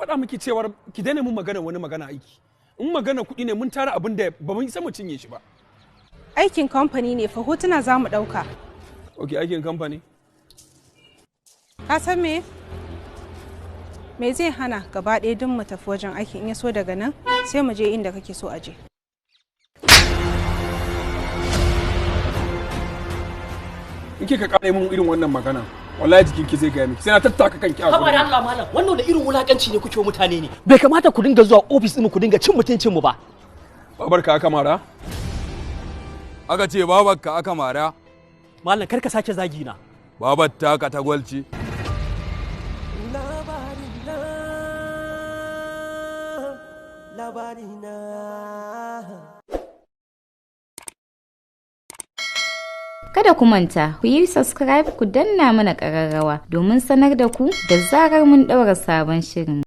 Faɗa miki cewar ki daina mun magana wani magana aiki. In magana kuɗi ne, mun tara abin da ba mun isa mu cinye shi ba. Aikin kamfani ne fa, hotuna za mu ɗauka. Ok, aikin kamfani. Ka san me? Me zai hana gaba ɗaya duk mu tafi wajen aiki, in ya so daga nan sai mu je inda kake so a je. In kika ƙara mun irin wannan magana, wallahi jikin ki zai gaya miki sai na tattaka kanki a Haba da gurin. Allah malam, wannan da irin wulakanci ne kuke wa mutane ne. Bai kamata ku dinga zuwa ofis ɗin ku dinga cin mutuncin mu ba. Babarka aka mara? Aka ce babarka aka mara. Malam, kar ka sake zagi na. Babar taka ta gwalci. Kada ku manta, ku yi subscribe, ku danna mana ƙararrawa domin sanar da ku da zarar mun ɗaura sabon shirin.